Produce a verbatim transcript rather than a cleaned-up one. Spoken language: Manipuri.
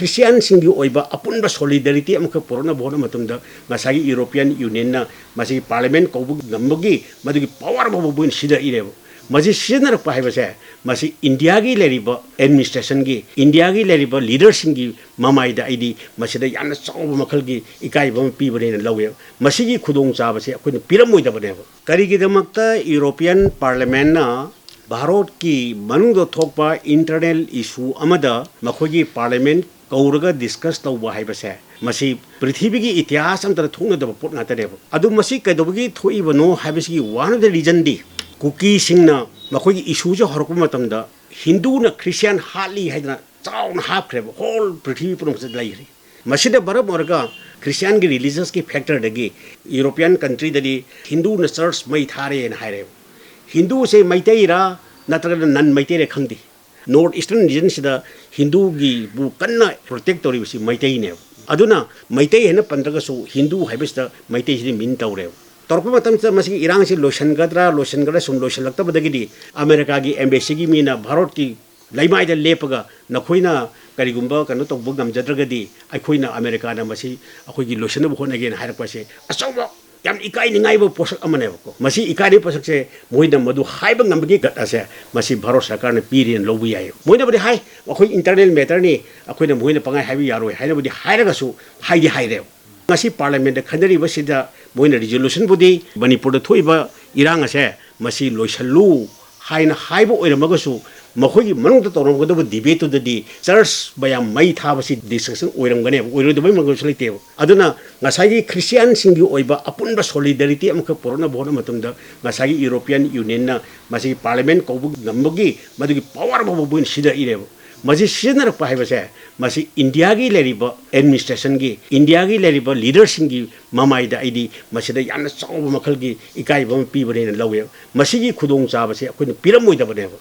ꯈ꯭ꯔꯤꯁꯇꯤꯌꯥꯟꯁꯤꯡꯒꯤ ꯑꯣꯏꯕ ꯑꯄꯨꯟꯕ solidarity ꯑꯃꯈꯛ ꯄꯨꯔꯛꯅꯕ ꯍꯣꯠꯅꯕ ꯃꯇꯝꯗ ꯉꯁꯥꯏꯒꯤ European Unionꯅ ꯃꯁꯤꯒꯤ parliament ꯀꯧꯕ ꯉꯝꯕꯒꯤ ꯃꯗꯨꯒꯤ power ꯐꯥꯎꯕ ꯃꯣꯏꯅ ꯁꯤꯖꯤꯟꯅꯔꯛꯏꯅꯦꯕ꯫ ꯃꯁꯤ ꯁꯤꯖꯤꯟꯅꯔꯛꯄ ꯍꯥꯏꯕꯁꯦ ꯃꯁꯤ ꯏꯟꯗꯤꯌꯥꯒꯤ ꯂꯩꯔꯤꯕ administrationꯒꯤ, ꯏꯟꯗꯤꯌꯥꯒꯤ ꯂꯩꯔꯤꯕ leaderꯁꯤꯡꯒꯤ ꯃꯃꯥꯏꯗ ꯑꯩꯗꯤ ꯃꯁꯤꯗ ꯌꯥꯝꯅ ꯆꯥꯎꯕ ꯃꯈꯜꯒꯤ ꯏꯀꯥꯏꯕ ꯑꯃ ꯄꯤꯕꯅꯦꯅ ꯂꯧꯋꯦ꯫ ꯃꯁꯤꯒꯤ ꯈꯨꯗꯣꯡꯆꯥꯕꯁꯦ ꯑꯩꯈꯣꯏꯅ ꯄꯤꯔꯝꯃꯣꯏꯗꯕꯅꯦꯕ꯫ ꯀꯔꯤꯒꯤꯗꯃꯛꯇ European Parliamentꯅ ꯚꯥꯔꯠꯀꯤ ꯃꯅꯨꯡꯗ ꯊꯣꯛꯄ internal issue ꯑꯃꯗ ꯃꯈꯣꯏꯒꯤ parliament ꯀꯧꯔꯒ discuss ꯇꯧꯕ ꯍꯥꯏꯕꯁꯦ ꯃꯁꯤ ꯄ꯭ꯔꯤꯊꯤꯕꯤꯒꯤ ꯏꯇꯤꯍꯥꯁ ꯑꯃꯠꯇꯗ ꯊꯣꯛꯅꯗꯕ ꯄꯣꯠ ꯉꯥꯛꯇꯅꯦꯕ꯫ ꯑꯗꯨ ꯃꯁꯤ ꯀꯩꯗꯧꯕꯒꯤ ꯊꯣꯛꯏꯕꯅꯣ ꯍꯥꯏꯕꯁꯤꯒꯤ one of the reasonꯗꯤ ꯀꯨꯀꯤꯁꯤꯡꯅ ꯃꯈꯣꯏꯒꯤ issueꯁꯦ ꯍꯧꯔꯛꯄ ꯃꯇꯝꯗ ꯍꯤꯟꯗꯨꯅ ꯈ꯭ꯔꯤꯁꯇꯤꯌꯥꯟ ꯍꯥꯠꯂꯤ ꯍꯥꯏꯗꯅ ꯆꯥꯎꯅ ꯍꯥꯞꯈ꯭ꯔꯦꯕ, whole ꯄ꯭ꯔꯤꯊꯤꯕꯤ ꯄꯨꯝꯅꯃꯛꯁꯤꯗ ꯂꯩꯈ꯭ꯔꯦ꯫ ꯃꯁꯤꯅ ꯃꯔꯝ ꯑꯣꯏꯔꯒ ꯈ꯭ꯔꯤꯁꯇꯤꯌꯥꯟꯒꯤ religionsꯀꯤ factorꯗꯒꯤ European countryꯗꯗꯤ ꯍꯤꯟꯗꯨꯅ church ꯃꯩ ꯊꯥꯔꯦꯅ ꯍꯥꯏꯔꯦꯕ꯫ ꯍꯤꯟꯗꯨꯁꯦ ꯃꯩꯇꯩꯔꯥ ꯅꯠꯇ꯭ꯔꯒꯅ non ꯃꯩꯇꯩꯔꯥ ꯈꯪꯗꯦ, North Eastern regionꯁꯤꯗ ꯍꯤꯟꯗꯨꯒꯤꯕꯨ ꯀꯟꯅ protect ꯇꯧꯔꯤꯕꯁꯤ ꯃꯩꯇꯩꯅꯦꯕ꯫ ꯑꯗꯨꯅ ꯃꯩꯇꯩ ꯍꯥꯏꯅ ꯄꯟꯗ꯭ꯔꯒꯁꯨ ꯍꯤꯟꯗꯨ ꯍꯥꯏꯕꯁꯤꯗ ꯃꯩꯇꯩꯁꯤꯗꯤ mean ꯇꯧꯔꯦꯕ꯫ ꯇꯧꯔꯛꯄ ꯃꯇꯝꯁꯤꯗ ꯃꯁꯤꯒꯤ ꯏꯔꯥꯡꯁꯤ ꯂꯣꯏꯁꯤꯟꯒꯗ꯭ꯔꯥ ꯂꯣꯏꯁꯤꯟꯒꯗ꯭ꯔꯥ ꯁꯨꯝ ꯂꯣꯏꯁꯤꯜꯂꯛꯇꯕꯗꯒꯤꯗꯤ ꯑꯃꯦꯔꯤꯀꯥꯒꯤ embassyꯒꯤ ꯃꯤꯅ ꯚꯥꯔꯠꯀꯤ ꯂꯩꯃꯥꯏꯗ ꯂꯦꯞꯄꯒ ꯅꯈꯣꯏꯅ ꯀꯔꯤꯒꯨꯝꯕ ꯀꯩꯅꯣ ꯇꯧꯕ ꯉꯝꯖꯗ꯭ꯔꯒꯗꯤ ꯑꯩꯈꯣꯏꯅ, ꯑꯃꯦꯔꯤꯀꯥꯅ ꯃꯁꯤ ꯑꯩꯈꯣꯏꯒꯤ ꯂꯣꯏꯁꯤꯟꯅꯕ ꯍꯣꯠꯅꯒꯦꯅ ꯍꯥꯏꯔꯛꯄꯁꯦ ꯑꯆꯧꯕ ꯌꯥꯝ ꯏꯀꯥꯏꯅꯤꯡꯉꯥꯏꯕ ꯄꯣꯠꯁꯛ ꯑꯃꯅꯦꯕꯀꯣ꯫ ꯃꯁꯤ ꯏꯀꯥꯏꯅꯤꯡꯉꯥꯏ ꯄꯣꯠꯁꯛꯁꯦ ꯃꯣꯏꯅ ꯃꯗꯨ ꯍꯥꯏꯕ ꯉꯝꯕꯒꯤ gut ꯑꯁꯦ ꯃꯁꯤ ꯚꯥꯔꯠ ꯁꯔꯀꯥꯔꯅ ꯄꯤꯔꯦꯅ ꯂꯧꯕ ꯌꯥꯏ꯫ ꯃꯣꯏꯅꯕꯨꯗꯤ ꯍꯥꯏ, ꯑꯩꯈꯣꯏ internal matterꯅꯤ, ꯑꯩꯈꯣꯏꯅ ꯃꯣꯏꯅ ꯄꯪꯍꯥꯏ ꯍꯥꯏꯕ ꯌꯥꯔꯣꯏ ꯍꯥꯏꯅꯕꯨꯗꯤ ꯍꯥꯏꯔꯒꯁꯨ, ꯍꯥꯏꯗꯤ ꯍꯥꯏꯔꯦꯕ꯫ ꯉꯁꯤ parliamentꯇ ꯈꯟꯅꯔꯤꯕꯁꯤꯗ ꯃꯣꯏꯅ resolutionꯕꯨꯗꯤ ꯃꯅꯤꯄꯨꯔꯗ ꯊꯣꯛꯏꯕ ꯏꯔꯥꯡ ꯑꯁꯦ ꯃꯁꯤ ꯂꯣꯏꯁꯤꯜꯂꯨ ꯍꯥꯏꯅ ꯍꯥꯏꯕ ꯑꯣꯏꯔꯝꯃꯒꯁꯨ, ꯃꯈꯣꯏꯒꯤ ꯃꯅꯨꯡꯗ ꯇꯧꯔꯝꯒꯗꯕ debateꯇꯨꯗꯗꯤ church ꯃꯌꯥꯝ ꯃꯩ ꯊꯥꯕꯁꯤ discussion ꯑꯣꯏꯔꯝꯒꯅꯦꯕ, ꯑꯣꯏꯔꯣꯏꯗꯕꯩ ꯃꯔꯝꯁꯨ ꯂꯩꯇꯦꯕ꯫ ꯑꯗꯨꯅ ꯉꯁꯥꯏꯒꯤ ꯈ꯭ꯔꯤꯁꯇꯤꯌꯥꯟꯁꯤꯡꯒꯤ ꯑꯣꯏꯕ ꯑꯄꯨꯟꯕ solidarity ꯑꯃꯈꯛ ꯄꯨꯔꯛꯅꯕ ꯍꯣꯠꯅꯕ ꯃꯇꯝꯗ ꯉꯁꯥꯏꯒꯤ European Unionꯅ ꯃꯁꯤꯒꯤ parliament ꯀꯧꯕ ꯉꯝꯕꯒꯤ ꯃꯗꯨꯒꯤ power ꯐꯥꯎꯕ ꯃꯣꯏꯅ ꯁꯤꯖꯤꯟꯅꯔꯛꯏꯅꯦꯕ꯫ ꯃꯁꯤ ꯁꯤꯖꯤꯟꯅꯔꯛꯄ ꯍꯥꯏꯕꯁꯦ ꯃꯁꯤ ꯏꯟꯗꯤꯌꯥꯒꯤ ꯂꯩꯔꯤꯕ administrationꯒꯤ, ꯏꯟꯗꯤꯌꯥꯒꯤ ꯂꯩꯔꯤꯕ leaderꯁꯤꯡꯒꯤ ꯃꯃꯥꯏꯗ ꯑꯩꯗꯤ ꯃꯁꯤꯗ ꯌꯥꯝꯅ ꯆꯥꯎꯕ ꯃꯈꯜꯒꯤ ꯏꯀꯥꯏꯕ ꯑꯃ ꯄꯤꯕꯅꯦꯅ ꯂꯧꯋꯦ꯫ ꯃꯁꯤꯒꯤ ꯈꯨꯗꯣꯡꯆꯥꯕꯁꯦ ꯑꯩꯈꯣꯏꯅ ꯄꯤꯔꯝꯃꯣꯏꯗꯕꯅꯦꯕ꯫